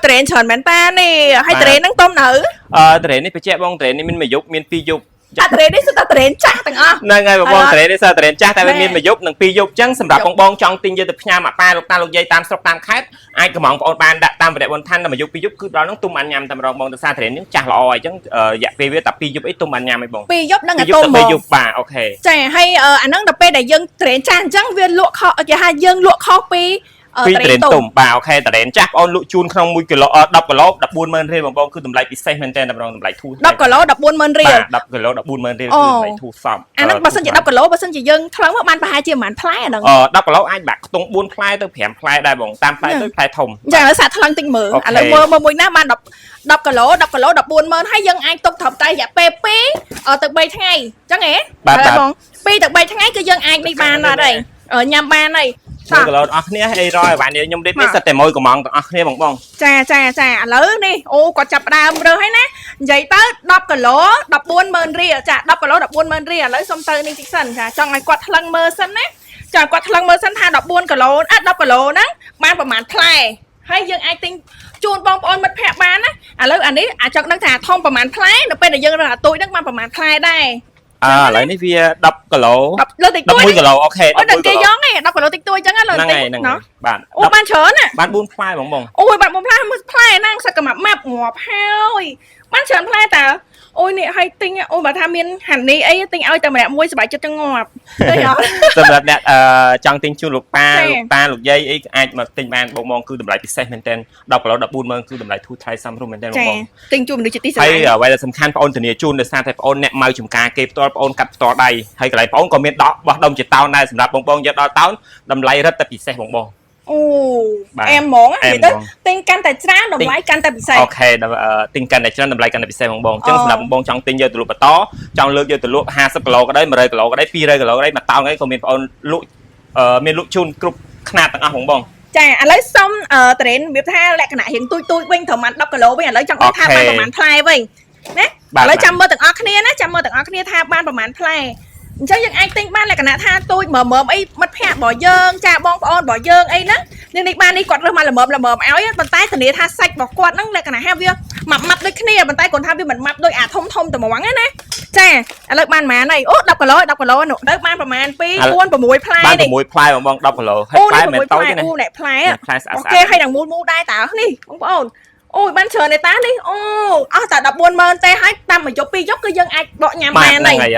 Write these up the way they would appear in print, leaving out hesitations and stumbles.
ត្រេនច្រើនមែនតានេះហើយត្រេនហ្នឹងទុំនៅ ត្រេននេះបញ្ជាក់បងត្រេននេះមានមួយយប់មានពីរយប់ អាត្រេននេះសុទ្ធតែត្រេនចាស់ទាំងអស់ ហ្នឹងហើយបងបងត្រេននេះសើត្រេនចាស់តែវាមានមួយយប់និងពីរយប់អញ្ចឹងសម្រាប់បងបងចង់ទិញយកទៅផ្ញើមកប៉ាលោកតាលោកយាយតាមស្រុកតាមខេត្តអាចកំងបងអូនបានដាក់តាមវរៈបន្ឋានតែមួយយប់ពីរយប់គឺដល់ហ្នឹងទុំបានញ៉ាំតែម្ដងបងទៅសារត្រេននេះចាស់ល្អអញ្ចឹងរយៈពេលវាតែពីរយប់អីទុំបានញ៉ាំអីបង ពីរយប់នឹង ពីរយប់ អាទុំហ្មង ទៅពីរយប់បាទអូខេ ចាហើយអាហ្នឹងដល់ពេលដែលយើងត្រេនចាស់អញ្ចឹងវាលក់ខុសគេថាយើងលក់ខុសពី ពី ត្រេនទុំ ត្រេនទុំបាទអូខេត្រេនចាស់បងអូនលក់ជូនក្នុង1គីឡូ10គីឡូ140,000រៀលបងបងគឺតម្លៃពិសេសមែនតើម្ដងតម្លៃធូរ 10គីឡូ140,000រៀល បាទ10គីឡូ140,000រៀលគឺតម្លៃធូរសម អាហ្នឹងបើសិនជា10គីឡូបើសិនជាយើងថ្លឹងមកបានប្រហែលជាប្រហែលផ្លែអាហ្នឹង អ10គីឡូអាចបាក់ខ្ទង់4ផ្លែទៅ5ផ្លែដែរបងតាមផ្លែទៅផ្លែធំ ចាឥឡូវសាកថ្លឹងតិចមើល អូខេ ឥឡូវមើលមើលមួយណាបាន10 10គីឡូ10គីឡូ140,000ហើយយើងអាចទុកត្រឹមតែរយៈពេល2ទៅ3ថ្ងៃអញ្ចឹងហ៎ បាទបាទ បង2ទៅ3ថ្ងៃគឺយើងអាចនេះបានអត់ហើយញ៉ាំបានហើយ មួយគីឡូអស់គ្នាអីរយបានខ្ញុំរៀបនេះសិតតែមួយកំងទាំងអស់គ្នាបងបង ចាចាចាឥឡូវនេះអូគាត់ចាប់ផ្ដើមរើសហើយណានិយាយទៅ10គីឡូ140,000រៀលចា10គីឡូ140,000រៀលឥឡូវសុំទៅនេះតិចសិនចាចង់ឲ្យគាត់ថ្លឹងមើលសិនណាចាគាត់ថ្លឹងមើលសិនថា14គីឡូអ่ะ10គីឡូហ្នឹងបានប្រហែលផ្លែហើយយើងអាចទិញជូនបងប្អូនមិត្តភ័ក្តិបានណាឥឡូវអានេះអាចង់ដឹងថាធំប្រហែលផ្លែនៅពេលដែលយើងរើសអាទូចហ្នឹងបានប្រហែលផ្លែដែរ អើឥឡូវនេះវា10គីឡូ 10លើតិចតួច 11គីឡូអូខេ អូដល់គេយកឯង10គីឡូតិចតួចអញ្ចឹងលើ ហ្នឹង តិច ហើយហ្នឹងហើយ ណោះ បាទ អូបានច្រើនណា បាន4ផ្លែបងបង អូយបាត់មួយផ្លែមួយផ្លែហ្នឹងសឹកកម៉ាប់ម៉ាប់ងាប់ហើយបានច្រើនផ្លែតើអូយនេះឲ្យទិញអូយបើថាមានហានីអីទិញឲ្យតែម្នាក់មួយសប្បាយចិត្តចង់ងាប់ឃើញអត់ សម្រាប់អ្នកអឺចង់ទិញជូនលោកប៉ា ចា លោកតាលោកយាយអីអាចមកទិញបានបងបងគឺតម្លៃពិសេសមែនទែន10គីឡូ140,000គឺតម្លៃធូរថ្លៃសមរម្យមែនទែនបង ចា បង ទិញជូនមនុស្សជាទីស្រ ហើយ ឡាញ់ អ្វីដែលសំខាន់បងអូនធានាជូនដោយសារតែបងអូនអ្នកម៉ៅចំការគេផ្ទាល់បងអូនកាត់ផ្ទាល់ដៃហើយកន្លែងបងអូនក៏មានដកបោះដុំជាតោនដែរសម្រាប់បងបងយកដល់តោនតម្លៃរឹតតែពិសេសបងបង អូ បាទ អែមហ្មង អែម និយាយទៅ ហ្មង ទិញកាន់តែច្រើនតម្លៃកាន់តែពិសេស អូខេដល់ទិញកាន់តែច្រើនតម្លៃកាន់តែពិសេសបងបងអញ្ចឹង អូ សម្រាប់បងបងចង់ទិញយកទៅលក់បន្តចង់លើកយកទៅលក់50គីឡូក៏ដោយ100គីឡូក៏ដោយ200គីឡូក៏ដោយមួយតោនអីក៏មានបងអូនលក់មានលក់ជូនគ្រប់ខ្នាតទាំងអស់បងបង ចាឥឡូវសុំត្រេនរបៀបថាលក្ខណៈរៀងទូចទូចវិញត្រឹម10គីឡូវិញឥឡូវចង់ដឹងថា អូខេ បានប្រហែលផ្លែវិញណា បាទ ឥឡូវចាំមើលទាំងអស់គ្នាណាចាំមើលទាំងអស់គ្នាថាបានប្រហែលផ្លែអញ្ចឹងយើងអាចទិញបានលក្ខណៈថាទូចមើមមើមអីមិត្តភ័ក្តិរបស់យើងចាបងប្អូនរបស់យើងអីហ្នឹងនេះនេះបាននេះគាត់រើសមកល្មមល្មមឲ្យប៉ុន្តែធានាថាសាច់របស់គាត់ហ្នឹងលក្ខណៈថាវាម៉ាប់ម៉ាប់ដូចគ្នាប៉ុន្តែគាត់ថាវាមិនម៉ាប់ដូចអាធំធំត្មងហ្នឹងណាចាឥឡូវបានប្រហែលហើយអូ10គីឡូ10គីឡូនោះទៅបានប្រហែល2 4 6ផ្លែ បាន នេះ 6ផ្លែបងបង10គីឡូហើយ អូ ផ្លែ នេះ មិនតូចទេណា 6ផ្លែអូអ្នកផ្លែ ផ្លែស្អាត អូ ស្អាត គេឲ្យដល់មូលមូលដែរតើនេះបងប្អូនអូយបានច្រើនទេតានេះអូអស់តែ140,000ទេហើយតាមមួយយប់ពីរយប់គឺយើងអាចបកញ៉ាំ បាទ បានហើយ ហ្នឹងហើយ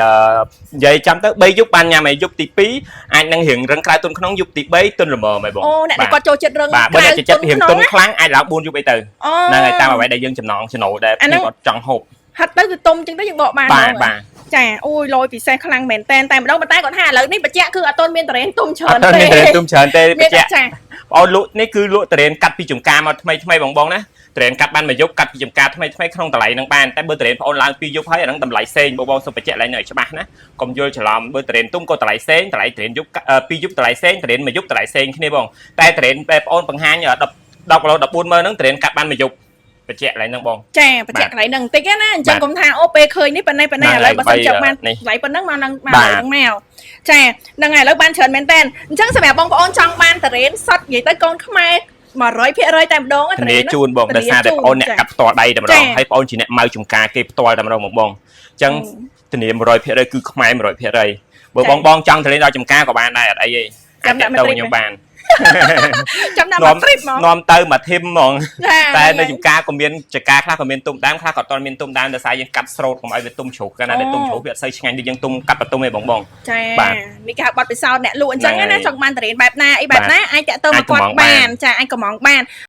និយាយចាំទៅ3យប់បានញ៉ាំហើយយប់ទី2អាចនឹងរៀងរឹងក្រៅទុនក្នុងយប់ទី3ទុនល្មមហើយបង អូអ្នកដែលគាត់ចូលចិត្តរឹង បាទបើអ្នកចូលចិត្តរៀងទុន ណា ខ្លាំងអាចឡើង4យប់អីទៅ អូ ហ្នឹងហើយតាមអ្វីដែលយើងចំណងចំណូលដែល អាហ្នឹង គាត់ចង់ហូប ហាត់ទៅគឺទុំចឹងទៅយើងបកបាន បាទ ហ្មង បាទ ចាអូយលយពិសេសខ្លាំងមែនតែនតែម្ដងប៉ុន្តែគាត់ថាឥឡូវនេះបញ្ជាក់គឺអត់ទាន់មានតរេនទុំច្រើន អត់មានតរេនទុំច្រើនទេ មាន បញ្ជាក់ តែចា បងអូនលក់នេះគឺលក់តរេនកាត់ពីចំការមកថ្មីថ្មីបងបងណាតរេនកាត់បានមួយយប់កាត់ពីចំការថ្មីថ្មីក្នុងតម្លៃហ្នឹងបានតែបើតរេនបងអូនឡើងពីរយប់ហើយអាហ្នឹងតម្លៃផ្សេងបងបងសូមបញ្ជាក់ឡើងនៅឲ្យច្បាស់ណាកុំយល់ច្រឡំបើតរេនទុំក៏តម្លៃផ្សេងតម្លៃតរេនយប់ពីរយប់តម្លៃផ្សេងតរេនមួយយប់តម្លៃផ្សេងគ្នាបងតែតរេនពេលបងអូនបង្ហាញ10 10គីឡូ140,000ហ្នឹងតរេនកាត់បានមួយយប់បញ្ជាក់ឡើងហ្នឹងបង ចាបញ្ជាក់កន្លែងហ្នឹងបន្តិចណាអញ្ចឹងកុំថាអូពេលឃើញនេះប៉ុណ្ណេះប៉ុណ្ណេះឥឡូវបើសិនចង់បាន នេះ ថ្លៃប៉ុណ្ណឹងមកនឹងមកហ្នឹងមកចាហ្នឹងហើយឥឡូវបានច្រើនមែនតើអញ្ចឹងសម្រាប់បងប្អូនចង់បានតរេនសុតនិយាយទៅកូនខ្មែរ100%តែម្ដង ធានាជូនបងដោយសារតែបងអូនអ្នកកាត់ផ្ទាល់ដៃតែម្ដងហើយបងអូនជាអ្នកម៉ៅចំការគេផ្ទាល់តែម្ដងបងបងអញ្ចឹងធានា100%គឺខ្មែរ100%បើបងបងចង់ទៅលេងដល់ចំការក៏បានដែរអត់អីទេអាចទៅខ្ញុំបាន ចាំដាក់មកទ្រីបហ្មង នាំទៅមួយធីមហ្មង ចា តែនៅចំការក៏មានចការខ្លះក៏មានទុំដើមខ្លះក៏អត់ទាន់មានទុំដើមដោយសារយើងកាត់ស្រោតកុំឲ្យវាទុំជ្រុកកាលណាដែលទុំជ្រុកវាអត់សូវឆ្ងាញ់ដូចយើងទុំកាត់បន្ទុំទេបងបង ចា បាទ នេះគេហៅបទពិសោធន៍អ្នកលក់អញ្ចឹង ហ្នឹងហើយ ណាចង់បានតរេនបែបណាអីបែបណាអាចតាក់ទងមកគាត់ អាចកម្ម៉ង់ បានចាអាចកំងបាន